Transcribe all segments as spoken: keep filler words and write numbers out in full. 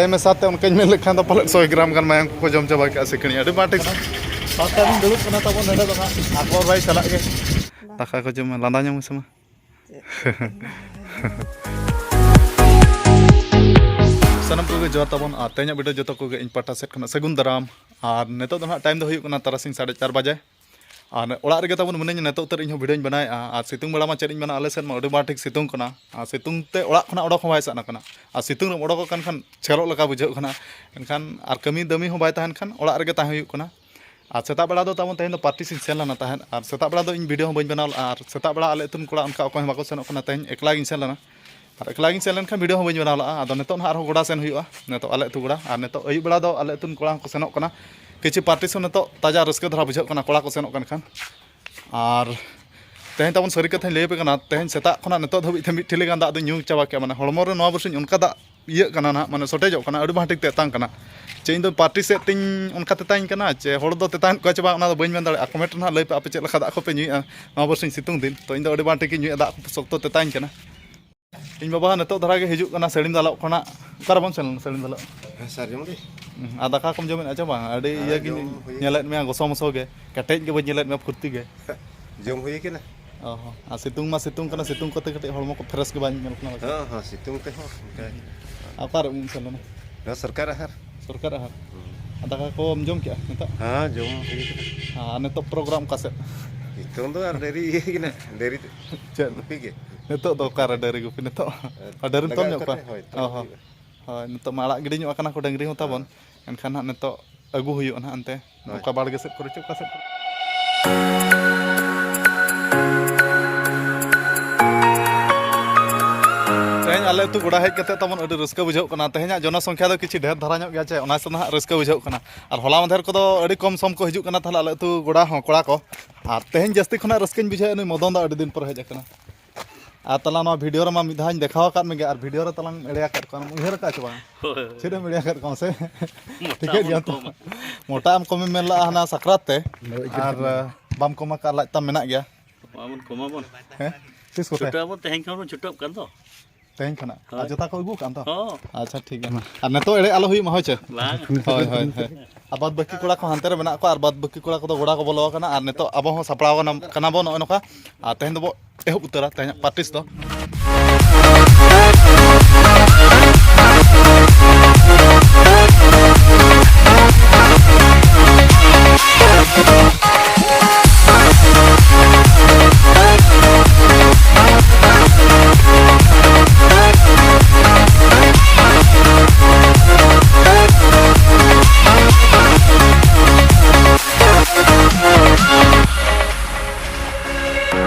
ᱢᱮᱥᱟ ᱛᱮ ᱚᱱᱠᱟᱧ ᱢᱮᱱ ᱞᱮᱠᱷᱟᱱ ᱫᱚ ᱯᱟᱞᱮᱫ ᱥᱚᱭ ᱜᱨᱟᱢ ᱜᱟᱱ ᱢᱟᱭᱟᱢ ᱠᱚᱠᱚ ᱡᱚᱢ ᱪᱟᱵᱟ ᱠᱮᱜᱼᱟ ᱥᱤᱠᱲᱤ᱾ ᱟᱹᱰᱤ ᱵᱟᱝ ᱴᱷᱤᱠ᱾ ᱯᱟᱸᱪᱴᱟ ᱫᱤᱱ ᱫᱩᱲᱩᱵ ᱠᱟᱱᱟ ᱛᱟᱵᱚᱱ ᱱᱚᱰᱮ ᱫᱚ ᱦᱟᱸᱜ᱾ ᱟᱠᱵᱚᱨ ᱵᱷᱟᱭ ᱪᱟᱞᱟᱜ ᱜᱮ᱾ ᱫᱟᱠᱟ ᱠᱚ ᱡᱚᱢᱟ, ᱞᱟᱸᱫᱟ ᱧᱟᱢ ᱢᱮᱥᱮ ᱢᱟ᱾ ᱥᱟᱱᱟᱢ ᱠᱚᱜᱮ ᱡᱚᱦᱟᱨ ᱛᱟᱵᱚᱱ, ᱟᱨ ᱛᱮᱦᱮᱧᱟᱜ ᱵᱷᱤᱰᱤᱭᱳ ᱡᱚᱛᱚ ᱠᱚᱜᱮ ᱤᱧ ᱯᱟᱦᱴᱟ ᱥᱮᱫ ᱠᱷᱚᱱᱟᱜ ᱥᱟᱹᱜᱩᱱ ᱫᱟᱨᱟᱢ᱾ ᱟᱨ ᱱᱤᱛᱚᱜ ᱫᱚ ᱱᱟᱦᱟᱜ ᱴᱟᱭᱤᱢ ᱫᱚ ᱦᱩᱭᱩᱜ ᱠᱟᱱᱟ ᱛᱟᱨᱟᱥᱤᱧ ᱥᱟᱲᱮ ᱪᱟᱨ ᱵᱟᱡᱮ᱾ ᱟᱨ ᱚᱲᱟᱜ ᱨᱮᱜᱮ ᱛᱟᱵᱚᱱ ᱢᱤᱱᱟᱹᱧᱟ ᱱᱤᱛᱚᱜ ᱩᱛᱟᱹᱨ ᱤᱧᱦᱚᱸ ᱵᱷᱤᱰᱤᱭᱳᱧ ᱵᱮᱱᱟᱣᱮᱫᱼᱟ᱾ ᱟᱨ ᱥᱤᱛᱩᱝ ᱵᱮᱲᱟ ᱢᱟ ᱪᱮᱫ ᱤᱧ ᱢᱮᱱᱟ, ᱟᱞᱮ ᱥᱮᱫ ᱢᱟ ᱟᱹᱰᱤ ᱢᱟᱨᱟᱝ ᱴᱷᱤᱠ ᱥᱤᱛᱩᱝ ᱠᱟᱱᱟ᱾ ᱟᱨ ᱥᱤᱛᱩᱝ ᱛᱮ ᱚᱲᱟᱜ ᱠᱷᱚᱱᱟᱜ ᱚᱰᱚᱠ ᱦᱚᱸ ᱵᱟᱭ ᱥᱟᱱᱟ ᱠᱟᱱᱟ᱾ ᱟᱨ ᱥᱤᱛᱩᱝ ᱨᱮᱢ ᱚᱰᱚᱠᱚᱜ ᱠᱟᱱ ᱠᱷᱟᱱ ᱪᱷᱮᱨᱚᱜ ᱞᱮᱠᱟ ᱵᱩᱡᱷᱟᱹᱜ ᱠᱟᱱᱟ᱾ ᱮᱱᱠᱷᱟᱱ ᱟᱨ ᱠᱟᱹᱢᱤ ᱫᱟᱹᱢᱤ ᱦᱚᱸ ᱵᱟᱭ ᱛᱟᱦᱮᱱ ᱠᱷᱟᱱ ᱚᱲᱟᱜ ᱨᱮᱜᱮ ᱛᱟᱦᱮᱸ ᱦᱩᱭᱩᱜ ᱠᱟᱱᱟ᱾ ᱟᱨ ᱥᱮᱛᱟᱜ ᱵᱮᱲᱟ ᱫᱚ ᱛᱟᱵᱚᱱ ᱛᱮᱦᱮᱧ ᱫᱚ ᱯᱟᱨᱴᱤ ᱥᱮᱫ ᱤᱧ ᱥᱮᱱ ᱞᱮᱱᱟ ᱛᱟᱦᱮᱸᱫ, ᱟᱨ ᱥᱮᱛᱟᱜ ᱵᱮᱲᱟ ᱫᱚ ᱤᱧ ᱵᱷᱤᱰᱤᱭᱳ ᱦᱚᱸ ᱵᱟᱹᱧ ᱵᱮᱱᱟᱣ ᱞᱮᱫᱼᱟ᱾ ᱟᱨ ᱥᱮᱛᱟᱜ ᱵᱮᱲᱟ ᱟᱞᱮ ᱟᱹᱛᱩ ᱨᱮᱱ ᱠᱚᱲᱟ ᱚᱱᱠᱟ ᱚᱠᱚᱭ ᱦᱚᱸ ᱵᱟᱠᱚ ᱥᱮᱱᱚᱜ ᱠᱟᱱᱟ, ᱛᱮᱦᱮᱧ ᱮᱠᱞᱟ ᱜᱤᱧ ᱥᱮᱱ ᱞᱮᱱᱟ᱾ ᱟᱨ ᱮᱠᱞᱟ ᱜᱤᱧ ᱥᱮᱱ ᱞᱮᱱᱠᱷᱟᱱ ᱵᱷᱤᱰᱤᱭᱳ ᱦᱚᱸ ᱵᱟᱹᱧ ᱵᱮᱱᱟᱣ ᱞᱮᱫᱼᱟ᱾ ᱟᱫᱚ ᱱᱤᱛᱚᱜ ᱱᱟᱦᱟᱜ ᱟᱨᱦᱚᱸ ᱜᱚᱰᱟ ᱥᱮᱱ ᱦᱩᱭᱩᱜᱼᱟ, ᱱᱤᱛᱚᱜ ᱟᱞᱮ ᱟᱹᱛᱩ ᱜᱚᱰᱟ᱾ ᱟᱨ ᱱᱤᱛᱚᱜ ᱟᱹᱭᱩᱵ ᱵᱮᱲᱟ ᱫᱚ ᱟᱞᱮ ᱟᱹᱛᱩ ᱨᱮᱱ ᱠᱚᱲᱟ ᱦᱚᱸᱠᱚ ᱥᱮᱱᱚᱜ ᱠᱟᱱᱟ, ᱠᱤᱪᱷᱩ ᱯᱟᱨᱴᱤ ᱥᱮᱫ ᱱᱤᱛᱚᱜ ᱛᱟᱡᱟ ᱨᱟᱹᱥᱠᱟᱹ ᱫᱷᱟᱨᱟ ᱵᱩᱡᱷᱟᱹᱜ ᱠᱟᱱᱟ ᱠᱚᱲᱟ ᱠᱚ ᱥᱮᱱᱚᱜ ᱠᱟᱱ ᱠᱷᱟᱱ᱾ ᱟᱨ ᱛᱮᱦᱮᱧ ᱛᱟᱵᱚᱱ ᱥᱟᱹᱨᱤ ᱠᱟᱛᱷᱟᱧ ᱞᱟᱹᱭ ᱟᱯᱮ ᱠᱟᱱᱟ, ᱛᱮᱦᱮᱧ ᱥᱮᱛᱟᱜ ᱠᱷᱚᱱᱟᱜ ᱱᱤᱛᱚᱜ ᱫᱷᱟᱹᱵᱤᱡ ᱛᱮ ᱢᱤᱫ ᱴᱷᱤᱞᱤ ᱜᱟᱱ ᱫᱟᱜ ᱫᱚᱧ ᱧᱩ ᱪᱟᱵᱟ ᱠᱮᱜᱼᱟ᱾ ᱢᱟᱱᱮ ᱦᱚᱲᱢᱚ ᱨᱮ ᱱᱚᱣᱟ ᱵᱚᱨᱥᱤᱧ ᱚᱱᱠᱟ ᱫᱟᱜ ᱤᱭᱟᱹᱜ ᱠᱟᱱᱟ ᱱᱟᱦᱟᱜ, ᱢᱟᱱᱮ ᱥᱚᱴᱮᱡᱚᱜ ᱠᱟᱱᱟ, ᱟᱹᱰᱤ ᱵᱟᱝ ᱴᱷᱤᱠ ᱛᱮᱛᱟᱝ ᱠᱟᱱᱟ᱾ ᱪᱮ ᱤᱧ ᱫᱚ ᱯᱟᱨᱴᱤ ᱥᱮᱫ ᱛᱤᱧ ᱚᱱᱠᱟ ᱛᱮᱛᱟᱧ ᱠᱟᱱᱟ, ᱪᱮ ᱦᱚᱲ ᱫᱚ ᱛᱮᱛᱟᱝ ᱠᱚᱣᱟ ᱪᱮ ᱵᱟᱝ, ᱚᱱᱟ ᱫᱚ ᱵᱟᱹᱧ ᱢᱮᱱ ᱫᱟᱲᱮᱭᱟᱜᱼᱟ᱾ ᱠᱚᱢᱮᱱᱴ ᱨᱮ ᱱᱟᱦᱟᱜ ᱞᱟᱹᱭ ᱯᱮ, ᱟᱯᱮ ᱪᱮᱫ ᱞᱮᱠᱟ ᱫᱟᱜ ᱠᱚᱯᱮ ᱧᱩᱭᱮᱫᱼᱟ ᱱᱚᱣᱟ ᱵᱚᱨᱥᱤᱧ ᱥᱤᱛᱩᱝ ᱫᱤᱱ᱾ ᱛᱚ ᱤᱧ ᱫᱚ ᱟᱹᱰᱤ ᱵᱟᱝ ᱴᱷᱤᱠ ᱤᱧ ᱧᱩᱭᱮᱫᱼᱟ, ᱫᱟᱜ ᱠᱚ ᱥᱚᱠᱛᱚ ᱛᱮᱛᱟᱧ ᱠᱟᱱᱟ᱾ ᱤᱧ ᱵᱟᱵᱟ ᱦᱚᱸ ᱱᱤᱛᱚᱜ ᱫᱷᱟᱨᱟ ᱜᱮ ᱦᱤᱡᱩᱜ ᱠᱟᱱᱟ ᱥᱟᱹᱲᱤᱢ ᱫᱟᱞᱚᱵ ᱠᱷᱚᱱᱟᱜ᱾ ᱚᱠᱟ ᱨᱮᱵᱚᱱ ᱥᱮᱱ ᱞᱮᱱᱟ ᱥᱟᱹᱲᱤᱢ ᱫᱟᱞᱚᱵ? ᱦᱮᱸ, ᱥᱟᱨᱡᱚᱢ ᱰᱤ᱾ ᱦᱩᱸ, ᱟᱨ ᱫᱟᱠᱟ ᱠᱚᱢ ᱡᱚᱢᱮᱫᱼᱟ ᱪᱮ ᱵᱟᱝ? ᱟᱹᱰᱤ ᱦᱮᱸ, ᱤᱭᱟᱹ ᱜᱤᱧ ᱡᱚᱢ ᱦᱩᱭ ᱧᱮᱞᱮᱫ ᱢᱮᱭᱟ, ᱜᱚᱥᱚ ᱢᱚᱥᱚ ᱜᱮ, ᱠᱮᱴᱮᱡ ᱜᱮ ᱵᱟᱹᱧ ᱧᱮᱞᱮᱫ ᱢᱮᱭᱟ ᱯᱷᱩᱨᱛᱤ ᱜᱮ᱾ ᱡᱚᱢ ᱦᱩᱭ ᱠᱟᱱᱟ᱾ ᱚ ᱦᱚᱸ, ᱟᱨ ᱥᱤᱛᱩᱝ ᱢᱟ ᱥᱤᱛᱩᱝ ᱠᱟᱱᱟ, ᱥᱤᱛᱩᱝ ᱠᱚᱛᱮ ᱠᱟᱹᱴᱤᱡ ᱦᱚᱲᱢᱚ ᱠᱚ ᱯᱷᱨᱮᱥ ᱜᱮ ᱵᱟᱝ ᱧᱮᱞᱚᱜ ᱠᱟᱱᱟ ᱯᱟᱥᱮ? ᱦᱚᱸ, ᱦᱚᱸ, ᱥᱤᱛᱩᱝ ᱛᱮᱦᱚᱸ ᱚᱱᱠᱟ ᱜᱮ᱾ ᱟᱨ ᱚᱠᱟ ᱨᱮ ᱩᱢ ᱥᱮᱱ ᱞᱮᱱᱟ? ᱱᱚᱣᱟ ᱥᱚᱨᱠᱟᱨ ᱟᱦᱟᱨ᱾ ᱥᱚᱨᱠᱟᱨ ᱟᱦᱟᱨ᱾ ᱦᱩᱸ᱾ ᱟᱨ ᱫᱟᱠᱟ ᱠᱚᱢ ᱡᱚᱢ ᱠᱮᱜᱼᱟ ᱱᱤᱛᱚᱜ? ᱦᱮᱸ, ᱡᱚᱢ ᱦᱩᱭ ᱠᱟᱱᱟ᱾ ᱟᱨ ᱱᱤᱛᱚᱜ ᱯᱨᱳᱜᱨᱟᱢ ᱚᱠᱟ ᱥᱮᱫ? ᱱᱤᱛᱚᱝ ᱫᱚ ᱟᱨ ᱰᱮᱨᱤ ᱤᱭᱟᱹ ᱠᱟᱱᱟ, ᱰᱮᱨᱤ ᱪᱮᱫ? ᱜᱩᱯᱤ ᱜᱮ᱾ ᱱᱤᱛᱚᱜ ᱫᱚ ᱚᱠᱟᱨᱮ ᱰᱟᱹᱝᱨᱤ ᱜᱩᱯᱤ ᱱᱤᱛᱚᱜ? ᱟᱨ ᱰᱟᱹᱝᱨᱤᱢ ᱞᱟᱜᱟᱣ ᱛᱚᱞ ᱧᱚᱜ ᱠᱚᱣᱟ? ᱠᱟᱛᱮ, ᱦᱳᱭ, ᱛᱚᱞ ᱚ ᱦᱚᱸ᱾ ᱦᱩᱭᱩᱜᱼᱟ᱾ ᱦᱳᱭ, ᱱᱤᱛᱚᱜ ᱢᱟ ᱟᱲᱟᱜ ᱜᱤᱰᱤ ᱧᱚᱜ ᱟᱠᱟᱱᱟ ᱠᱚ ᱰᱟᱹᱝᱨᱤ ᱦᱚᱸ ᱛᱟᱵᱚᱱ᱾ ᱦᱮᱸ᱾ ᱮᱱᱠᱷᱟᱱ ᱦᱟᱸᱜ ᱱᱤᱛᱚᱜ ᱟᱹᱜᱩ ᱦᱩᱭᱩᱜᱼᱟ ᱱᱟᱦᱟᱜ ᱚᱱᱛᱮ᱾ ᱦᱳᱭ᱾ ᱚᱠᱟ ᱵᱟᱲᱜᱮ ᱥᱮᱫ ᱠᱚᱨᱮ ᱪᱚ ᱚᱠᱟ ᱥᱮᱫ ᱠᱚᱨᱮ᱾ ᱛᱮᱦᱮᱧ ᱟᱞᱮ ᱟᱹᱛᱩ ᱜᱚᱰᱟ ᱦᱮᱡ ᱠᱟᱛᱮ ᱛᱟᱵᱚᱱ ᱟᱹᱰᱤ ᱨᱟᱹᱥᱠᱟᱹ ᱵᱩᱡᱷᱟᱹᱜ ᱠᱟᱱᱟ᱾ ᱛᱮᱦᱮᱧᱟᱜ ᱡᱚᱱᱚᱥᱚᱝᱠᱷᱟ ᱫᱚ ᱠᱤᱪᱷᱩ ᱰᱷᱮᱨ ᱫᱷᱟᱨᱟ ᱧᱚᱜ ᱜᱮᱭᱟ ᱪᱮ, ᱚᱱᱟ ᱥᱮ ᱱᱟᱦᱟᱜ ᱨᱟᱹᱥᱠᱟᱹ ᱵᱩᱡᱷᱟᱹᱜ ᱠᱟᱱᱟ᱾ ᱟᱨ ᱦᱚᱞᱟ ᱢᱟᱫᱷᱮᱨ ᱠᱚᱫᱚ ᱟᱹᱰᱤ ᱠᱚᱢ ᱥᱚᱢ ᱠᱚ ᱦᱤᱡᱩᱜ ᱠᱟᱱᱟ ᱛᱟᱦᱞᱮ ᱟᱞᱮ ᱟᱹᱛᱩ ᱜᱚᱰᱟ ᱦᱚᱸ ᱠᱚᱲᱟ ᱠᱚ᱾ ᱟᱨ ᱛᱮᱦᱮᱧ ᱡᱟᱹᱥᱛᱤ ᱠᱷᱚᱱᱟᱜ ᱨᱟᱹᱥᱠᱟᱹᱧ ᱵᱩᱡᱷᱟᱹᱣᱮᱫᱼᱟ, ᱱᱩᱭ ᱢᱚᱫᱚᱱ ᱫᱚ ᱟᱹᱰᱤ ᱫᱤᱱ ᱯᱚᱨᱮ ᱦᱮᱡ ᱟᱠᱟᱱᱟ᱾ ᱟᱨ ᱛᱟᱞᱟ ᱱᱚᱣᱟ ᱵᱷᱤᱰᱤᱭᱳ ᱨᱮᱢᱟ ᱢᱤᱫ ᱫᱷᱟᱣ ᱤᱧ ᱫᱮᱠᱷᱟᱣ ᱟᱠᱟᱫ ᱢᱮᱜᱮ, ᱟᱨ ᱵᱷᱤᱰᱤᱭᱳ ᱨᱮ ᱛᱟᱞᱟᱝ ᱮᱲᱮ ᱟᱠᱟᱫ ᱠᱚᱣᱟ, ᱩᱭᱦᱟᱹᱨ ᱟᱠᱟᱫ ᱪᱮ ᱵᱟᱝ? ᱦᱳᱭ, ᱦᱳᱭ᱾ ᱪᱮᱫ ᱮᱢ ᱮᱲᱮ ᱟᱠᱟᱫ ᱠᱚᱣᱟ ᱥᱮ? ᱢᱚᱴᱟ ᱴᱷᱤᱠᱟᱹᱭᱮᱫ ᱵᱚᱱ ᱜᱮᱭᱟᱢ ᱛᱚ? ᱠᱚᱢᱟ᱾ ᱢᱚᱴᱟ ᱟᱢ ᱠᱚᱢᱮᱢ ᱢᱮᱱ ᱞᱟᱜᱼᱟ ᱦᱟᱱᱟ ᱥᱟᱠᱨᱟᱛ ᱛᱮ, ᱟᱨ, ᱵᱟᱢ ᱠᱚᱢ ᱟᱠᱟᱫ, ᱞᱟᱡ ᱛᱟᱢ ᱢᱮᱱᱟᱜ ᱜᱮᱭᱟ᱾ ᱠᱚᱢᱟᱵᱚᱱ, ᱠᱚᱢᱟᱵᱚᱱ᱾ ᱦᱮᱸ? ᱛᱤᱥ ᱠᱚᱛᱮ? ᱪᱷᱩᱴᱟᱹᱣ ᱟᱵᱚᱱ, ᱛᱮᱦᱮᱧ ᱠᱷᱚᱱ ᱵᱚᱱ ᱪᱷᱩᱴᱟᱹᱜ ᱠᱟᱱ ᱫᱚ᱾ ᱛᱮᱦᱮᱧ ᱠᱷᱚᱱᱟᱜ? ᱟᱨ ᱦᱳᱭ᱾ ᱡᱚᱛᱟ ᱠᱚ ᱟᱹᱜᱩ ᱠᱟᱜᱼᱟ ᱛᱚ? ᱦᱚᱸ᱾ ᱟᱪᱪᱷᱟ, ᱴᱷᱤᱠ ᱜᱮᱭᱟ᱾ ᱢᱟ᱾ ᱟᱨ ᱱᱤᱛᱚᱜ ᱮᱲᱮ ᱟᱞᱚ ᱦᱩᱭᱩᱜ ᱢᱟ, ᱦᱳᱭ ᱪᱮ? ᱵᱟᱝ᱾ ᱦᱳᱭ, ᱦᱳᱭ, ᱦᱳᱭ᱾ ᱟᱨ ᱵᱟᱫ ᱵᱟᱹᱠᱤ ᱠᱚᱲᱟ ᱠᱚ ᱦᱟᱱᱛᱮ ᱨᱮ ᱢᱮᱱᱟᱜ ᱠᱚᱣᱟ, ᱟᱨ ᱵᱟᱫ ᱵᱟᱹᱠᱤ ᱠᱚᱲᱟ ᱠᱚᱫᱚ ᱜᱚᱲᱟ ᱠᱚ ᱵᱚᱞᱚ ᱟᱠᱟᱱᱟ, ᱟᱨ ᱱᱤᱛᱚᱜ ᱟᱵᱚ ᱦᱚᱸ ᱥᱟᱯᱲᱟᱣ ᱠᱟᱱᱟ, ᱠᱟᱱᱟ ᱵᱚ ᱱᱚᱜᱼᱚᱭ ᱱᱚᱝᱠᱟ᱾ ᱟᱨ ᱛᱮᱦᱮᱧ ᱫᱚᱵᱚ ᱮᱦᱚᱵ ᱩᱛᱟᱹᱨᱟ ᱛᱮᱦᱮᱧᱟᱜ practice ᱫᱚ᱾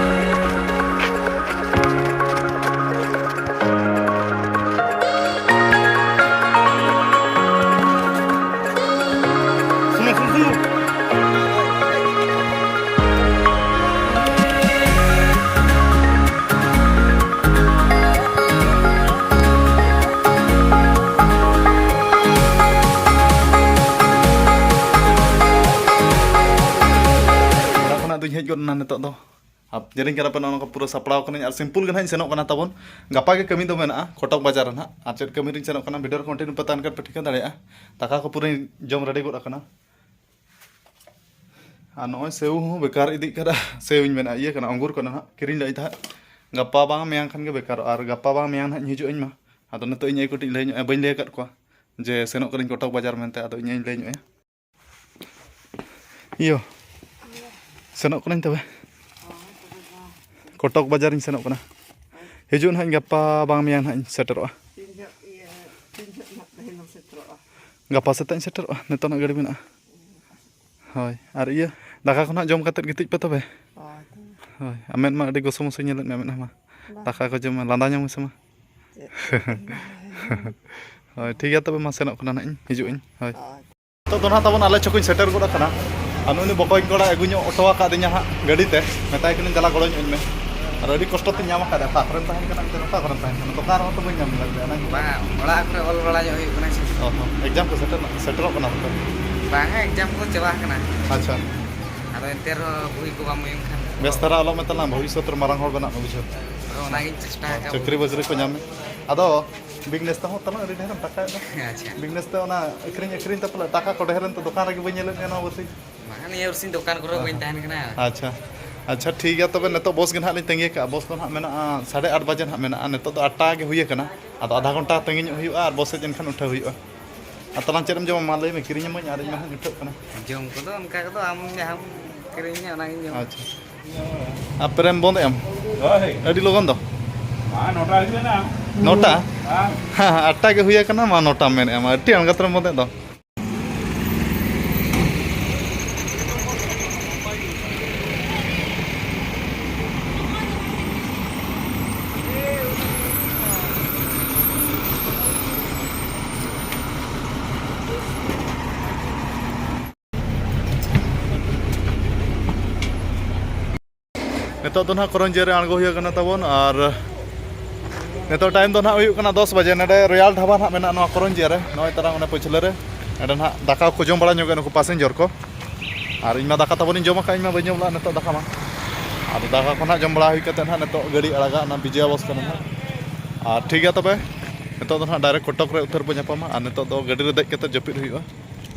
ᱚᱲᱟᱜ ᱠᱷᱚᱱᱟᱜ ᱫᱩᱧ ᱦᱮᱡ ᱜᱚᱫ ᱮᱱᱟ ᱱᱤᱛᱚᱜ ᱫᱚ᱾ ᱟᱨ ᱧᱮᱞᱤᱧ ᱠᱟᱱᱟ ᱯᱮ, ᱱᱚᱜᱼᱚ ᱱᱚᱝᱠᱟ ᱯᱩᱨᱟᱹ ᱥᱟᱯᱲᱟᱣ ᱠᱟᱹᱱᱟᱹᱧ᱾ ᱟᱨ simple ᱜᱮ ᱱᱟᱦᱟᱜ ᱤᱧ ᱥᱮᱱᱚᱜ ᱠᱟᱱᱟ ᱛᱟᱵᱚᱱ᱾ ᱜᱟᱯᱟ ᱜᱮ ᱠᱟᱹᱢᱤ ᱫᱚ ᱢᱮᱱᱟᱜᱼᱟ ᱠᱚᱴᱚᱠ ᱵᱟᱡᱟᱨ ᱨᱮ ᱱᱟᱦᱟᱜ᱾ ᱟᱨ ᱪᱮᱫ ᱠᱟᱹᱢᱤ ᱨᱤᱧ ᱥᱮᱱᱚᱜ ᱠᱟᱱᱟ, video ᱨᱮ continue ᱯᱮ ᱛᱟᱦᱮᱱ ᱠᱷᱟᱱ ᱯᱮ ᱴᱷᱤᱠᱟᱹ ᱫᱟᱲᱮᱭᱟᱜᱼᱟ᱾ ᱫᱟᱠᱟ ᱠᱚ ᱯᱩᱨᱟᱹᱧ ᱡᱚᱢ ready ᱜᱚᱫ ᱟᱠᱟᱱᱟ᱾ ᱟᱨ ᱱᱚᱜᱼᱚᱭ ᱥᱮᱣ ᱦᱚᱸ ᱵᱮᱠᱟᱨ ᱤᱫᱤᱜ ᱠᱟᱱᱟ᱾ ᱥᱮᱣ ᱤᱧ ᱢᱮᱱᱟ, ᱤᱭᱟᱹ ᱠᱟᱱᱟ, ᱟᱝᱜᱩᱨ ᱠᱟᱱᱟ ᱱᱟᱦᱟᱜ, ᱠᱤᱨᱤᱧ ᱞᱟᱹᱜᱤᱫ ᱛᱟᱦᱮᱸᱫ᱾ ᱜᱟᱯᱟ ᱵᱟᱝ ᱢᱮᱭᱟᱝ ᱠᱷᱟᱱ ᱜᱮ ᱵᱮᱠᱟᱨᱚᱜᱼᱟ᱾ ᱟᱨ ᱜᱟᱯᱟ ᱵᱟᱝ ᱢᱮᱭᱟᱝ ᱱᱟᱦᱟᱜ ᱤᱧ ᱦᱤᱡᱩᱜ ᱟᱹᱧ ᱢᱟ᱾ ᱟᱫᱚ ᱱᱤᱛᱚᱜ ᱤᱧ ᱟᱭᱳ ᱠᱟᱹᱴᱤᱡ ᱞᱟᱹᱭ ᱧᱚᱜ ᱟᱭᱟ, ᱵᱟᱹᱧ ᱞᱟᱹᱭ ᱟᱠᱟᱫ ᱠᱚᱣᱟ ᱡᱮ ᱥᱮᱱᱚᱜ ᱠᱟᱹᱱᱟᱹᱧ ᱠᱚᱴᱚᱠ ᱵᱟᱡᱟᱨ ᱢᱮᱱᱛᱮ᱾ ᱟᱫᱚ ᱤᱧ ᱟᱭᱳᱧ ᱞᱟᱹᱭ ᱧᱚᱜ ᱟᱭᱟ᱾ ᱤᱭᱳ, ᱥᱮᱱᱚᱜ ᱠᱟᱹᱱᱟᱹᱧ ᱛᱚᱵᱮ᱾ ᱠᱚᱴᱚᱠ ᱵᱟᱡᱟᱨᱤᱧ ᱥᱮᱱᱚᱜ ᱠᱟᱱᱟ᱾ ᱦᱤᱡᱩᱜ ᱱᱟᱦᱟᱜ ᱤᱧ, ᱜᱟᱯᱟ ᱵᱟᱝ ᱢᱮᱭᱟᱝ ᱱᱟᱦᱟᱜ ᱤᱧ ᱥᱮᱴᱮᱨᱚᱜᱼᱟ᱾ ᱛᱤᱱ ᱡᱚᱦᱚᱜ, ᱤᱭᱟᱹ, ᱛᱤᱱ ᱡᱚᱦᱚᱜ ᱱᱟᱦᱟᱜ ᱛᱮᱦᱮᱧ ᱫᱚᱢ ᱥᱮᱴᱮᱨᱚᱜᱼᱟ? ᱜᱟᱯᱟ ᱥᱮᱛᱟᱜ ᱤᱧ ᱥᱮᱴᱮᱨᱚᱜᱼᱟ, ᱱᱤᱛᱚᱜ ᱱᱟᱦᱟᱜ ᱜᱟᱹᱰᱤ ᱢᱮᱱᱟᱜᱼᱟ᱾ ᱦᱳᱭ, ᱟᱨ ᱤᱭᱟᱹ, ᱫᱟᱠᱟ ᱠᱚ ᱱᱟᱦᱟᱜ ᱡᱚᱢ ᱠᱟᱛᱮᱫ ᱜᱤᱛᱤᱡ ᱯᱮ ᱛᱚᱵᱮ᱾ ᱦᱳᱭ᱾ ᱦᱳᱭ, ᱟᱨ ᱢᱮᱫ ᱢᱟ ᱟᱹᱰᱤ ᱜᱚᱥᱚ ᱢᱚᱥᱚ ᱧᱮᱞᱮᱫ ᱢᱮ, ᱢᱮᱫ ᱢᱟ᱾ ᱵᱟᱝ᱾ ᱫᱟᱠᱟ ᱠᱚ ᱡᱚᱢ ᱢᱮ, ᱞᱟᱸᱫᱟ ᱧᱟᱢ ᱢᱮᱥᱮ ᱢᱟ᱾ ᱪᱮᱫ? ᱦᱳᱭ, ᱴᱷᱤᱠ ᱜᱮᱭᱟ ᱛᱚᱵᱮ, ᱢᱟ ᱥᱮᱱᱚᱜ ᱠᱟᱱᱟ ᱱᱟᱦᱟᱜ ᱤᱧ, ᱦᱤᱡᱩᱜ ᱟᱹᱧ᱾ ᱦᱳᱭ᱾ ᱦᱳᱭ᱾ ᱱᱤᱛᱚᱜ ᱫᱚ ᱱᱟᱦᱟᱜ ᱛᱟᱵᱚᱱ ᱟᱞᱮ ᱪᱷᱚᱠ ᱤᱧ ᱥᱮᱴᱮᱨ ᱜᱚᱫ ᱟᱠᱟᱱᱟ᱾ ᱟᱨ ᱱᱩᱭ ᱵᱚᱠᱚᱧ ᱠᱚᱲᱟ ᱟᱹᱜᱩ ᱧᱚᱜ ᱦᱚᱴᱚ ᱟᱠᱟᱫᱤᱧᱟ ᱦᱟᱸᱜ ᱜᱟᱹᱰᱤ ᱛᱮ᱾ ᱢᱮᱛᱟᱭ ᱠᱟᱹᱱᱟᱹᱧ, "ᱫᱮᱞᱟ ᱜᱚᱲᱚᱧ ᱤᱧ ᱢᱮ᱾" ᱟᱨ ᱟᱹᱰᱤ ᱠᱚᱥᱴᱚ ᱛᱤᱧ ᱧᱟᱢ ᱟᱠᱟᱫᱟ᱾ ᱚᱠᱟ ᱠᱚᱨᱮᱢ ᱛᱟᱦᱮᱱ ᱠᱟᱱᱟ ᱮᱱᱛᱮ, ᱚᱠᱟ ᱠᱚᱨᱮᱢ ᱛᱟᱦᱮᱱ ᱠᱟᱱᱟ? ᱫᱚᱠᱟᱱ ᱨᱮᱦᱚᱸ ᱛᱚ ᱵᱟᱹᱧ ᱧᱟᱢ ᱞᱮᱫ ᱢᱮᱭᱟ᱾ ᱚᱱᱟ ᱵᱟᱝ, ᱚᱲᱟᱜ ᱠᱚᱨᱮ ᱚᱞ ᱵᱟᱲᱟ ᱧᱚᱜ ᱦᱩᱭᱩᱜ ᱠᱟᱱᱟ ᱥᱮ᱾ ᱚ ᱦᱚᱸ, exam ᱠᱚ ᱥᱮᱴᱮᱨ, ᱥᱮᱴᱮᱨᱚᱜ ᱠᱟᱱᱟ ᱛᱚ? ᱵᱟᱝᱟ, exam ᱠᱚ ᱪᱟᱵᱟ ᱟᱠᱟᱱᱟ᱾ ᱟᱪᱪᱷᱟ᱾ ᱟᱫᱚ ᱮᱱᱛᱮ ᱨᱮᱦᱚᱸ ᱵᱳᱭ ᱠᱚ ᱵᱟᱢ ᱩᱭᱩᱝ ᱠᱷᱟᱱ᱾ ᱵᱮᱥ ᱫᱷᱟᱨᱟ ᱚᱞᱚᱜ ᱢᱮ ᱛᱟᱞᱟᱝ, ᱵᱷᱚᱵᱤᱥᱥᱚᱛ ᱨᱮ ᱢᱟᱨᱟᱝ ᱦᱚᱲ ᱵᱮᱱᱟᱜ ᱢᱮ, ᱵᱩᱡᱷᱟᱹᱣ᱾ ᱦᱳᱭ, ᱚᱱᱟᱜᱤᱧ ᱪᱮᱥᱴᱟ ᱟᱠᱟᱫᱟ᱾ ᱪᱟᱹᱠᱨᱤ ᱵᱟᱹᱠᱨᱤ ᱠᱚ ᱧᱟᱢ ᱢᱮ᱾ ᱟᱫᱚ ᱵᱤᱜᱽᱱᱮᱥ ᱛᱮᱦᱚᱸ ᱛᱟᱞᱟᱝ ᱟᱹᱰᱤ ᱰᱷᱮᱨᱮᱢ ᱴᱟᱠᱟᱭᱮᱫ ᱫᱚ᱾ ᱟᱪᱪᱷᱟ᱾ ᱵᱤᱜᱽᱱᱮᱥ ᱛᱮ ᱚᱱᱟ ᱟᱹᱠᱷᱨᱤᱧ ᱟᱹᱠᱷᱨᱤᱧ ᱛᱮ ᱯᱟᱞᱮ ᱴᱟᱠᱟ ᱠᱚ ᱰᱷᱮᱨᱮᱱ ᱛᱮ ᱫᱚᱠᱟᱱ ᱨᱮᱜᱮ ᱵᱟᱹᱧ ᱧᱮᱞᱮᱫ ᱢᱮᱭᱟ ᱱᱚᱣᱟ ᱵᱟᱨᱥᱤᱧ᱾ ᱵᱟᱝ, ᱱᱤᱭᱟᱹ ᱵᱟᱨᱥᱤᱧ ᱫᱚᱠᱟᱱ ᱠᱚᱨᱮ ᱵᱟᱹᱧ ᱛᱟᱦᱮᱱ ᱠᱟᱱᱟ᱾ ᱟᱪᱪᱷᱟ, ᱟᱪᱪᱷᱟ, ᱴᱷᱤᱠ ᱜᱮᱭᱟ᱾ ᱛᱚᱵᱮ ᱱᱤᱛᱚᱜ ᱵᱚᱥ ᱜᱮ ᱱᱟᱦᱟᱜ ᱞᱤᱧ ᱛᱟᱺᱜᱤ ᱠᱟᱜᱼᱟ᱾ ᱵᱚᱥ ᱫᱚ ᱱᱟᱦᱟᱜ ᱢᱮᱱᱟᱜᱼᱟ ᱥᱟᱲᱮ ᱟᱴ ᱵᱟᱡᱮ ᱱᱟᱦᱟᱜ ᱢᱮᱱᱟᱜᱼᱟ᱾ ᱱᱤᱛᱚᱜ ᱫᱚ ᱟᱴ ᱴᱟ ᱜᱮ ᱦᱩᱭ ᱟᱠᱟᱱᱟ᱾ ᱟᱫᱚ ᱟᱫᱷᱟ ᱜᱷᱚᱱᱴᱟ ᱛᱟᱺᱜᱤ ᱧᱚᱜ ᱦᱩᱭᱩᱜᱼᱟ, ᱟᱨ ᱵᱚᱥ ᱦᱮᱡ ᱮᱱᱠᱷᱟᱱ ᱩᱴᱷᱟᱹᱣ ᱦᱩᱭᱩᱜᱼᱟ᱾ ᱟᱨ ᱛᱟᱞᱟᱝ ᱪᱮᱫ ᱮᱢ ᱡᱚᱢᱟ ᱢᱟ ᱞᱟᱹᱭ ᱢᱮ, ᱠᱤᱨᱤᱧ ᱟᱹᱢᱟᱹᱧ ᱟᱨ ᱤᱧ ᱢᱟ ᱦᱟᱸᱜ ᱩᱴᱷᱟᱹᱜ ᱠᱟᱱᱟ᱾ ᱡᱚᱢ ᱠᱚᱫᱚ ᱚᱱᱠᱟ ᱠᱚᱫᱚ ᱟᱢ ᱡᱟᱦᱟᱸᱢ ᱠᱤᱨᱤᱧᱟ ᱚᱱᱟᱜᱤᱧ ᱡᱚᱢᱟ᱾ ᱟᱪᱪᱷᱟ᱾ ᱟᱨ ᱯᱨᱮᱢ ᱵᱚᱱᱫᱮᱜ ᱟᱢ? ᱦᱳᱭ᱾ ᱟᱹᱰᱤ ᱞᱚᱜᱚᱱ ᱫᱚ? ᱢᱟ ᱱᱚᱴᱟ ᱦᱩᱭ ᱞᱮᱱᱟ᱾ ᱱᱚᱴᱟ? ᱦᱮᱸ᱾ ᱦᱮᱸ, ᱟᱴᱴᱟ ᱜᱮ ᱦᱩᱭ ᱟᱠᱟᱱᱟ, ᱢᱟ ᱱᱚᱴᱟᱢ ᱢᱮᱱᱮᱫᱼᱟ, ᱢᱟ ᱟᱹᱰᱤ ᱟᱬᱜᱟᱛ ᱨᱮᱢ ᱵᱚᱱᱫᱮᱫ ᱫᱚ᱾ ᱱᱤᱛᱚᱜ ᱫᱚ ᱱᱟᱦᱟᱜ ᱠᱚᱨᱚᱧᱡᱤᱭᱟᱹ ᱨᱮ ᱟᱬᱜᱚ ᱦᱩᱭ ᱟᱠᱟᱱᱟ ᱛᱟᱵᱚᱱ, ᱟᱨ ᱱᱤᱛᱚᱜ ᱴᱟᱭᱤᱢ ᱫᱚ ᱱᱟᱦᱟᱜ ᱦᱩᱭᱩᱜ ᱠᱟᱱᱟ ᱫᱚᱥ ᱵᱟᱡᱮ᱾ ᱱᱚᱰᱮ ᱨᱚᱭᱟᱞ ᱰᱷᱟᱵᱟ ᱱᱟᱦᱟᱜ ᱢᱮᱱᱟᱜᱼᱟ ᱱᱚᱣᱟ ᱠᱚᱨᱚᱧᱡᱤᱭᱟᱹ ᱨᱮ, ᱱᱚᱜᱼᱚᱭ ᱛᱟᱨᱟ ᱚᱱᱮ ᱯᱟᱹᱪᱷᱞᱟᱹ ᱨᱮ᱾ ᱱᱚᱰᱮ ᱱᱟᱦᱟᱜ ᱫᱟᱠᱟ ᱠᱚ ᱡᱚᱢ ᱵᱟᱲᱟ ᱧᱚᱜᱼᱟ ᱱᱩᱠᱩ ᱯᱟᱥᱮᱧᱡᱚᱨ ᱠᱚ, ᱟᱨ ᱤᱧ ᱢᱟ ᱫᱟᱠᱟ ᱛᱟᱵᱚᱱᱤᱧ ᱡᱚᱢ ᱟᱠᱟᱫ, ᱤᱧ ᱢᱟ ᱵᱟᱹᱧ ᱡᱚᱢ ᱞᱮᱫᱼᱟ ᱱᱤᱛᱚᱜ ᱫᱟᱠᱟ ᱢᱟ᱾ ᱟᱫᱚ ᱫᱟᱠᱟ ᱠᱚ ᱱᱟᱦᱟᱜ ᱡᱚᱢ ᱵᱟᱲᱟ ᱦᱩᱭ ᱠᱟᱛᱮᱫ ᱱᱟᱦᱟᱜ ᱱᱤᱛᱚᱜ ᱜᱟᱹᱰᱤ ᱟᱲᱟᱜᱟ ᱚᱱᱟ ᱵᱤᱡᱚᱭᱟ ᱵᱚᱥ ᱠᱟᱱᱟ ᱱᱟᱦᱟᱜ᱾ ᱟᱨ ᱴᱷᱤᱠ ᱜᱮᱭᱟ ᱛᱚᱵᱮ, ᱱᱤᱛᱚᱜ ᱫᱚ ᱱᱟᱦᱟᱜ ᱰᱟᱭᱨᱮᱠᱴ ᱠᱚᱴᱚᱠ ᱨᱮ ᱩᱛᱟᱹᱨ ᱵᱚ ᱧᱟᱯᱟᱢᱟ, ᱟᱨ ᱱᱤᱛᱚᱜ ᱫᱚ ᱜᱟᱹᱰᱤ ᱨᱮ ᱫᱮᱡ ᱠᱟᱛᱮᱫ ᱡᱟᱹᱯᱤᱫ ᱦᱩᱭᱩᱜᱼᱟ᱾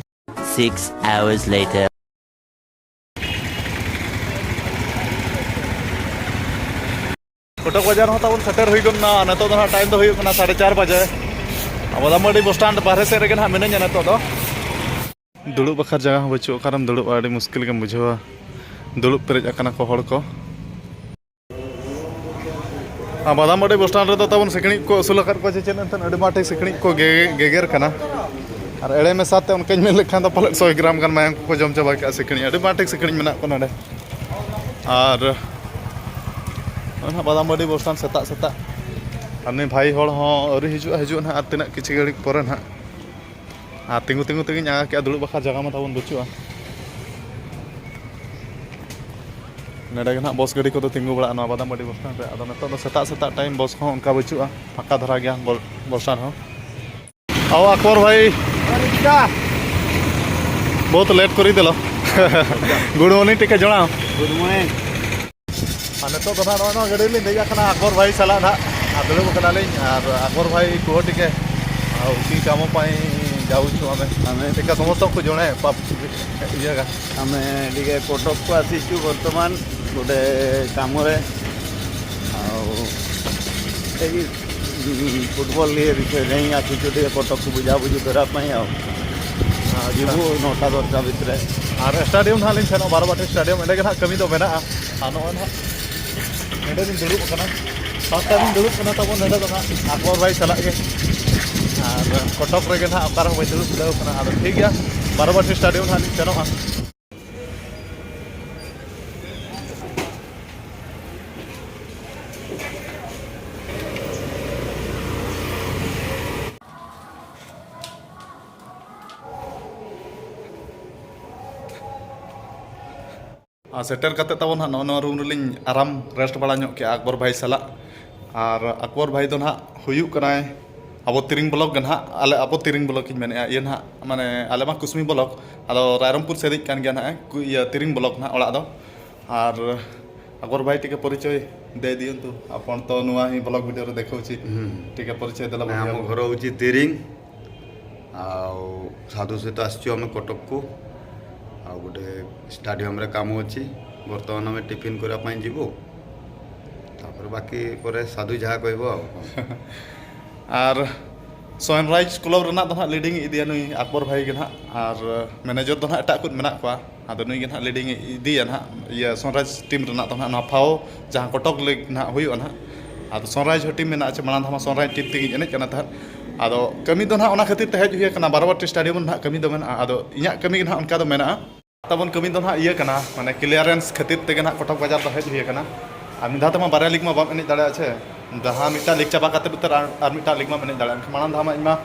Six hours later. ᱠᱚᱴᱚᱠ ᱵᱟᱡᱟᱨ ᱦᱚᱸ ᱛᱟᱵᱚᱱ ᱥᱮᱴᱮᱨ ᱦᱩᱭ ᱜᱚᱫ ᱮᱱᱟ᱾ ᱱᱤᱛᱚᱜ ᱫᱚ ᱱᱟᱦᱟᱜ ᱴᱟᱭᱤᱢ ᱫᱚ ᱦᱩᱭᱩᱜ ᱠᱟᱱᱟ ᱥᱟᱲᱮ ᱪᱟᱨ ᱵᱟᱡᱮ᱾ ᱟᱵᱚ ᱫᱟᱢᱵᱟᱰᱤ ᱵᱚᱥ ᱥᱴᱮᱱᱰ ᱵᱟᱦᱨᱮ ᱥᱮᱫ ᱨᱮᱜᱮ ᱱᱟᱦᱟᱜ ᱢᱤᱱᱟᱹᱧᱟ ᱱᱤᱛᱚᱜ ᱫᱚ᱾ ᱫᱩᱲᱩᱵ ᱵᱟᱠᱷᱨᱟ ᱡᱟᱭᱜᱟ ᱦᱚᱸ ᱵᱟᱹᱪᱩᱜ, ᱚᱠᱟᱨᱮᱢ ᱫᱩᱲᱩᱵᱼᱟ? ᱟᱹᱰᱤ ᱢᱩᱥᱠᱤᱞ ᱜᱮᱢ ᱵᱩᱡᱷᱟᱹᱣᱟ, ᱫᱩᱲᱩᱵ ᱯᱮᱨᱮᱡ ᱟᱠᱟᱱᱟ ᱠᱚ ᱦᱚᱲ ᱠᱚ᱾ ᱟᱨ ᱵᱟᱫᱟᱢᱵᱟᱰᱤ ᱵᱚᱥ ᱥᱴᱮᱱᱰ ᱨᱮᱫᱚ ᱛᱟᱵᱚᱱ ᱥᱤᱠᱲᱤᱡ ᱠᱚ ᱟᱹᱥᱩᱞ ᱟᱠᱟᱫ ᱠᱚᱣᱟ ᱪᱮ ᱪᱮᱫ ᱮᱱᱛᱮᱫ, ᱟᱹᱰᱤ ᱢᱟᱨᱟᱝ ᱴᱷᱤᱠ ᱥᱤᱠᱲᱤᱡ ᱠᱚ ᱜᱮ-, ᱜᱮᱜᱮᱨ ᱠᱟᱱᱟ᱾ ᱟᱨ ᱮᱲᱮ ᱢᱮᱥᱟ ᱛᱮ ᱚᱱᱠᱟᱧ ᱢᱮᱱ ᱞᱮᱠᱷᱟᱱ ᱫᱚ ᱯᱟᱞᱮᱫ ᱥᱚᱭ ᱜᱨᱟᱢ ᱜᱟᱱ ᱢᱟᱭᱟᱢ ᱠᱚᱠᱚ ᱡᱚᱢ ᱪᱟᱵᱟ ᱠᱮᱜᱼᱟ ᱥᱤᱠᱲᱤᱡ᱾ ᱟᱹᱰᱤ ᱢᱟᱨᱟᱝ ᱴᱷᱤᱠ ᱥᱤᱠᱲᱤᱡ ᱢᱮᱱᱟᱜ ᱠᱚᱣᱟ ᱱᱚᱰᱮ᱾ ᱟᱨ ᱱᱚᱜᱼᱚᱭ ᱱᱟᱦᱟᱜ ᱵᱟᱫᱟᱢᱵᱟᱰᱤ ᱵᱚᱥ ᱥᱴᱮᱱᱰ ᱥᱮᱛᱟᱜ ᱥᱮᱛᱟᱜ, ᱟᱨ ᱱᱩᱭ ᱵᱷᱟᱭ ᱦᱚᱲ ᱦᱚᱸ ᱟᱹᱣᱨᱤ ᱦᱤᱡᱩᱜᱼᱟ, ᱦᱤᱡᱩᱜᱼᱟ ᱱᱟᱦᱟᱜ ᱟᱨ ᱛᱤᱱᱟᱹᱜ ᱠᱤᱪᱷᱩ ᱜᱷᱟᱹᱲᱤᱡ ᱯᱚᱨᱮ ᱱᱟᱦᱟᱜ᱾ ᱟᱨ ᱛᱤᱸᱜᱩ ᱛᱤᱸᱜᱩ ᱛᱮᱜᱮᱧ ᱟᱸᱜᱟ ᱠᱮᱜᱼᱟ, ᱫᱩᱲᱩᱵ ᱵᱟᱠᱷᱨᱟ ᱡᱟᱭᱜᱟ ᱢᱟ ᱛᱟᱵᱚᱱ ᱵᱟᱹᱪᱩᱜᱼᱟ᱾ ᱱᱚᱰᱮ ᱜᱮ ᱱᱟᱦᱟᱜ ᱵᱚᱥ ᱜᱟᱹᱰᱤ ᱠᱚᱫᱚ ᱛᱤᱸᱜᱩ ᱵᱟᱲᱟᱜᱼᱟ ᱱᱚᱣᱟ ᱵᱟᱫᱟᱢᱵᱟᱰᱤ ᱵᱚᱥ ᱥᱴᱮᱱᱰ ᱨᱮ᱾ ᱟᱫᱚ ᱱᱤᱛᱚᱜ ᱫᱚ ᱥᱮᱛᱟᱜ ᱥᱮᱛᱟᱜ ᱴᱟᱭᱤᱢ ᱵᱚᱥ ᱠᱚᱦᱚᱸ ᱚᱱᱠᱟ ᱵᱟᱹᱪᱩᱜᱼᱟ, ᱯᱷᱟᱸᱠᱟ ᱫᱷᱟᱨᱟ ᱜᱮᱭᱟ ᱵᱚ-, ᱵᱚᱥ ᱥᱴᱮᱱᱰ ᱦᱚᱸ᱾ ᱟᱵᱚ ᱟᱠᱵᱚᱨ ᱵᱷᱟᱭ, ᱵᱚᱦᱩᱛ ᱞᱮᱴ ᱠᱚᱨᱤ ᱫᱮᱞᱚ᱾ ᱜᱩᱰ ᱢᱚᱨᱱᱤᱝ ᱴᱤᱠᱟ ᱡᱚᱲᱟᱣ᱾ Good morning. ᱟᱨ ᱱᱤᱛᱚᱜ ᱫᱚ ᱱᱟᱦᱟᱜ ᱱᱚᱜᱼᱚᱭ ᱱᱚᱣᱟ ᱜᱟᱹᱰᱤ ᱨᱮᱞᱤᱧ ᱫᱮᱡ ᱟᱠᱟᱱᱟ ᱟᱠᱵᱚᱨ ᱵᱷᱟᱭ ᱥᱟᱞᱟᱜ ᱱᱟᱦᱟᱜ᱾ ଦୋକାନ ଆଣି ଆର ଆକବର ଭାଇ କୁହ ଟିକେ, ଆଉ କି କାମ ପାଇଁ ଯାଉଛୁ ଆମେ? ଆମେ ଏକା ସମସ୍ତଙ୍କୁ ଜଣେ ପାପ-, ଇଏ ଏକା। ଆମେ ଟିକେ କଟକକୁ ଆସିଛୁ ବର୍ତ୍ତମାନ ଗୋଟେ କାମରେ। ଆଉ ଏଇ, ଉଁ, ଫୁଟବଲ ଇଏ ବିଷୟରେ ହିଁ ଆସିଛୁ ଟିକେ କଟକକୁ ବୁଝାବୁଝି କରିବା ପାଇଁ ଆଉ। ଆଚ୍ଛା। ଯିବୁ ନଅଟା ଦଶଟା ଭିତରେ। ᱟᱨ ᱥᱴᱮᱰᱤᱭᱟᱢ ᱱᱟᱦᱟᱜ ᱞᱤᱧ ᱥᱮᱱᱚᱜᱼᱟ, ᱵᱟᱨᱚᱵᱟᱴᱤ ᱥᱴᱮᱰᱤᱭᱟᱢ, ᱚᱸᱰᱮ ᱜᱮ ᱱᱟᱦᱟᱜ ᱠᱟᱹᱢᱤ ᱫᱚ ᱢᱮᱱᱟᱜᱼᱟ᱾ ᱟᱨ ᱱᱚᱜᱼᱚᱭ ᱱᱟᱦᱟᱜ ᱱᱚᱸᱰᱮ ᱞᱤᱧ ᱫᱩᱲᱩᱵ ᱟᱠᱟᱱᱟ, ᱯᱟᱸᱪᱴᱟ ᱞᱤᱧ ᱫᱩᱲᱩᱵ ᱠᱟᱱᱟ ᱛᱟᱵᱚᱱ ᱱᱚᱸᱰᱮ ᱫᱚ ᱱᱟᱦᱟᱜ ᱟᱠᱵᱚᱨ ᱵᱷᱟᱭ ᱥᱟᱞᱟᱜ ᱜᱮ᱾ ᱟᱨ ᱠᱚᱴᱚᱠ ᱨᱮᱜᱮ ᱱᱟᱦᱟᱜ ᱚᱠᱟ ᱨᱮᱦᱚᱸ ᱵᱟᱹᱧ ᱫᱩᱲᱩᱵ ᱡᱤᱨᱟᱹᱣ ᱠᱟᱱᱟ᱾ ᱟᱫᱚ ᱴᱷᱤᱠ ᱜᱮᱭᱟ, ᱵᱟᱨᱚᱵᱟᱴᱤ ᱥᱴᱮᱰᱤᱭᱟᱢ ᱱᱟᱦᱟᱜ ᱞᱤᱧ ᱥᱮᱱᱚᱜᱼᱟ᱾ ᱟᱨ ᱥᱮᱴᱮᱨ ᱠᱟᱛᱮ ᱛᱟᱵᱚᱱ ᱦᱟᱸᱜ ᱱᱚᱜᱼᱚ ᱱᱚᱣᱟ ᱨᱩᱢ ᱨᱮᱞᱤᱧ ᱟᱨᱟᱢ ᱨᱮᱥᱴ ᱵᱟᱲᱟ ᱧᱚᱜ ᱠᱮᱜᱼᱟ ᱟᱠᱵᱚᱨ ᱵᱷᱟᱭ ᱥᱟᱞᱟᱜ᱾ ᱟᱨ ᱟᱠᱵᱚᱨ ᱵᱷᱟᱭ ᱫᱚ ᱱᱟᱦᱟᱜ ᱦᱩᱭᱩᱜ ᱠᱟᱱᱟᱭ ᱟᱵᱚ ᱛᱤᱨᱤᱝ ᱵᱞᱚᱠ ᱜᱮ ᱱᱟᱦᱟᱜ, ᱟᱞᱮ ᱟᱵᱚ ᱛᱤᱨᱤᱝ ᱵᱞᱚᱠ ᱤᱧ ᱢᱮᱱᱮᱫᱼᱟ, ᱤᱭᱟᱹ ᱱᱟᱦᱟᱜ, ᱢᱟᱱᱮ, ᱟᱞᱮ ᱢᱟ ᱠᱩᱥᱢᱤ ᱵᱞᱚᱠ, ᱟᱫᱚ ᱨᱟᱭᱨᱚᱝᱯᱩᱨ ᱥᱮᱫᱤᱡ ᱠᱟᱱ ᱜᱮᱭᱟ ᱱᱟᱦᱟᱜ, ᱠᱩ-, ᱤᱭᱟᱹ, ᱛᱤᱨᱤᱝ ᱵᱞᱚᱠ ᱱᱟᱦᱟᱜ ᱚᱲᱟᱜ ᱫᱚ᱾ ᱟᱨ ᱟᱠᱵᱚᱨ ᱵᱷᱟᱭ ᱴᱤᱠᱮ ᱯᱚᱨᱤᱪᱚᱭ ᱫᱮ ᱫᱤᱭᱚᱱᱛᱩ, ᱟᱯᱚᱱ ᱛᱚ ᱱᱚᱣᱟ ᱦᱤ ᱵᱞᱚᱜ ᱵᱷᱤᱰᱤᱭᱳ ᱨᱮ ᱫᱮᱠᱷᱟᱣ ᱩᱪᱤᱛ᱾ ᱦᱩᱸ᱾ ᱴᱤᱠᱮ ᱯᱚᱨᱤᱪᱚᱭ ᱫᱮᱞᱟ ᱦᱮᱸ, ᱵᱚᱭᱦᱟ᱾ ᱟᱢ ᱜᱷᱚᱨ ᱦᱩᱪᱤ ᱛᱤᱨᱤᱝ, ଆଉ ସାଧୁ ସହିତ ଆସିଛୁ ଆମେ କଟକକୁ। ଆଉ ଗୋଟେ ଷ୍ଟାଡିୟମରେ କାମ ଅଛି, ବର୍ତ୍ତମାନ ଆମେ ଟିଫିନ୍ କରିବା ପାଇଁ ଯିବୁ, ତାପରେ ବାକି ପରେ ସାଧୁ ଯାହା କହିବ ଆଉ। ᱟᱨ ᱥᱟᱱᱨᱟᱭᱤᱡᱽ ᱠᱞᱟᱵᱽ ᱨᱮᱱᱟᱜ ᱫᱚ ᱱᱟᱦᱟᱜ ᱞᱤᱰᱤᱝ ᱮ ᱤᱫᱤᱭᱟ ᱱᱩᱭ ᱟᱠᱵᱚᱨ ᱵᱷᱟᱭ ᱜᱮ ᱱᱟᱦᱟᱜ, ᱟᱨ ᱢᱮᱱᱮᱡᱟᱨ ᱫᱚ ᱱᱟᱦᱟᱜ ᱮᱴᱟᱜ ᱠᱚ ᱢᱮᱱᱟᱜ ᱠᱚᱣᱟ᱾ ᱟᱫᱚ ᱱᱩᱭ ᱜᱮ ᱱᱟᱦᱟᱜ ᱞᱤᱰᱤᱝ ᱮ ᱤᱫᱤᱭᱟ ᱱᱟᱦᱟᱜ, ᱤᱭᱟᱹ, ᱥᱟᱱᱨᱟᱭᱤᱡᱽ ᱴᱤᱢ ᱨᱮᱱᱟᱜ ᱫᱚ ᱱᱟᱦᱟᱜ, ᱱᱚᱣᱟ ᱯᱷᱟᱣ ᱡᱟᱦᱟᱸ ᱠᱚᱴᱚᱠ ᱞᱤᱜᱽ ᱱᱟᱦᱟᱜ ᱦᱩᱭᱩᱜᱼᱟ ᱱᱟᱦᱟᱜ᱾ ᱟᱫᱚ ᱥᱟᱱᱨᱟᱭᱤᱡᱽ ᱦᱚᱸ ᱴᱤᱢ ᱢᱮᱱᱟᱜᱼᱟ, ᱪᱮ ᱢᱟᱲᱟᱝ ᱫᱷᱟᱣ ᱢᱟ ᱥᱟᱱᱨᱟᱭᱤᱡᱽ ᱴᱤᱢ ᱛᱮᱜᱮᱧ ᱮᱱᱮᱡ ᱠᱟᱱᱟ ᱛᱟᱦᱮᱸᱫ᱾ ᱟᱫᱚ ᱠᱟᱹᱢᱤ ᱫᱚ ᱱᱟᱦᱟᱜ ᱚᱱᱟ ᱠᱷᱟᱹᱛᱤᱨ ᱛᱮ ᱦᱮᱡ ᱦᱩᱭ ᱟᱠᱟᱱᱟ ᱵᱟᱨᱚᱵᱟᱴᱤ ᱥᱴᱮᱰᱤᱭᱟᱢ ᱨᱮ ᱱᱟᱦᱟᱜ ᱠᱟᱹᱢᱤ ᱫᱚ ᱢᱮᱱᱟᱜᱼᱟ, ᱟᱫᱚ ᱤᱧᱟᱹᱜ ᱠᱟᱹᱢᱤ ᱜᱮ ᱱᱟᱦᱟᱜ ᱚᱱᱠᱟ ᱫᱚ ᱢᱮᱱᱟᱜᱼᱟ᱾ ᱛᱟᱵᱚᱱ ᱠᱟᱹᱢᱤ ᱫᱚ ᱱᱟᱦᱟᱜ ᱤᱭᱟᱹ ᱠᱟᱱᱟ, ᱢᱟᱱᱮ ᱠᱞᱤᱭᱟᱨᱮᱱᱥ ᱠᱷᱟᱹᱛᱤᱨ ᱛᱮᱜᱮ ᱱᱟᱦᱟᱜ ᱠᱚᱴᱚᱠ ᱵᱟᱡᱟᱨ ᱫᱚ ᱦᱮᱡ ᱦᱩᱭ ᱟᱠᱟᱱᱟ᱾ ᱟᱨ ᱢᱤᱫ ᱫᱷᱟᱣ ᱛᱮᱢᱟ ᱵᱟᱨᱭᱟ ᱞᱤᱜᱽ ᱢᱟ ᱵᱟᱢ ᱮᱱᱮᱡ ᱫᱟᱲᱮᱭᱟᱜᱼᱟ ᱪᱮ, ᱡᱟᱦᱟᱸ ᱢᱤᱫᱴᱟᱝ ᱞᱤᱜᱽ ᱪᱟᱵᱟ ᱠᱟᱛᱮ ᱩᱛᱟᱹᱨ ᱟᱨ, ᱟᱨ ᱢᱤᱫᱴᱟᱝ ᱞᱤᱜᱽ ᱢᱟᱢ ᱮᱱᱮᱡ ᱫᱟᱲᱮᱭᱟᱜᱼᱟ᱾ ᱮᱱᱠᱷᱟᱱ ᱢᱟᱲᱟᱝ ᱫᱷᱟᱣ ᱢᱟ ᱤᱧ ᱢᱟ,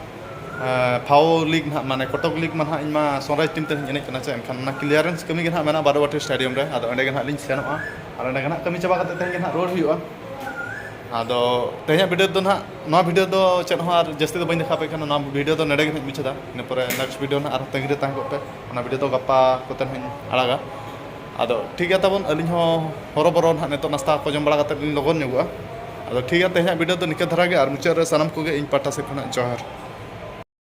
ᱮᱸ, ᱯᱷᱟᱣ ᱞᱤᱜᱽ ᱱᱟᱦᱟᱜ, ᱢᱟᱱᱮ ᱠᱚᱴᱚᱠ ᱞᱤᱜᱽ ᱢᱟ ᱱᱟᱦᱟᱜ ᱤᱧ ᱢᱟ ᱥᱟᱱᱨᱟᱭᱤᱡᱽ ᱴᱤᱢ ᱛᱮ ᱱᱟᱦᱟᱜ ᱤᱧ ᱮᱱᱮᱡ ᱠᱟᱱᱟ ᱪᱮ, ᱮᱱᱠᱷᱟᱱ ᱚᱱᱟ ᱠᱞᱤᱭᱟᱨᱮᱱᱥ ᱠᱟᱹᱢᱤ ᱜᱮ ᱱᱟᱦᱟᱜ ᱢᱮᱱᱟᱜᱼᱟ ᱵᱟᱨᱚᱵᱟᱴᱤ ᱥᱴᱮᱰᱤᱭᱟᱢ ᱨᱮ᱾ ᱟᱫᱚ ᱚᱸᱰᱮ ᱜᱮ ᱱᱟᱦᱟᱜ ᱞᱤᱧ ᱥᱮᱱᱚᱜᱼᱟ, ᱟᱨ ᱚᱸᱰᱮ ᱜᱮ ᱱᱟᱦᱟᱜ ᱠᱟᱹᱢᱤ ᱪᱟᱵᱟ ᱠᱟᱛᱮ ᱛᱮᱦᱮᱧ ᱜᱮ ᱱᱟᱦᱟᱜ ᱨᱩᱣᱟᱹᱲ ᱦᱩᱭᱩᱜᱼᱟ᱾ ᱟᱫᱚ ᱛᱮᱦᱮᱧᱟᱜ ᱵᱷᱤᱰᱤᱭᱳ ᱫᱚ ᱱᱟᱦᱟᱜ, ᱱᱚᱣᱟ ᱵᱷᱤᱰᱤᱭᱳ ᱫᱚ ᱪᱮᱫ ᱦᱚᱸ ᱟᱨ ᱡᱟᱹᱥᱛᱤ ᱫᱚ ᱵᱟᱹᱧ ᱫᱮᱠᱷᱟᱣ ᱟᱯᱮ ᱠᱟᱱᱟ, ᱱᱚᱣᱟ ᱵᱷᱤᱰᱤᱭᱳ ᱫᱚ ᱱᱚᱰᱮ ᱜᱮ ᱱᱟᱦᱟᱜ ᱢᱩᱪᱟᱹᱫᱟ᱾ ᱤᱱᱟᱹ ᱯᱚᱨᱮ ᱱᱮᱠᱥᱴ ᱵᱷᱤᱰᱤᱭᱳ ᱱᱟᱦᱟᱜ ᱟᱨᱦᱚᱸ ᱛᱟᱺᱜᱤ ᱨᱮ ᱛᱟᱦᱮᱸ ᱠᱚᱜ ᱯᱮ, ᱚᱱᱟ ᱵᱷᱤᱰᱤᱭᱳ ᱫᱚ ᱜᱟᱯᱟ ᱠᱚᱛᱮ ᱱᱟᱦᱟᱜ ᱤᱧ ᱟᱲᱟᱜᱟ᱾ ᱟᱫᱚ ᱴᱷᱤᱠ ᱜᱮᱭᱟ ᱛᱟᱵᱚᱱ, ᱟᱹᱞᱤᱧ ᱦᱚᱸ ᱦᱚᱨᱚᱵᱚᱨᱚ ᱱᱟᱦᱟᱜ ᱱᱤᱛᱚᱜ ᱱᱟᱥᱛᱟ ᱠᱚ ᱡᱚᱢ ᱵᱟᱲᱟ ᱠᱟᱛᱮ ᱞᱤᱧ ᱞᱚᱜᱚᱱ ᱧᱚᱜᱚᱜᱼᱟ᱾ ᱟᱫᱚ ᱴᱷᱤᱠ ᱜᱮᱭᱟ, ᱛᱮᱦᱮᱧᱟᱜ video ᱫᱚ ᱱᱤᱝᱠᱟᱹ ᱫᱷᱟᱨᱟ ᱜᱮ, ᱟᱨ ᱢᱩᱪᱟᱹᱫ ᱨᱮ ᱥᱟᱱᱟᱢ ᱠᱚᱜᱮ ᱤᱧ ᱯᱟᱦᱴᱟ ᱥᱮᱫ ᱠᱷᱚᱱᱟᱜ ᱡᱚᱦᱟᱨ᱾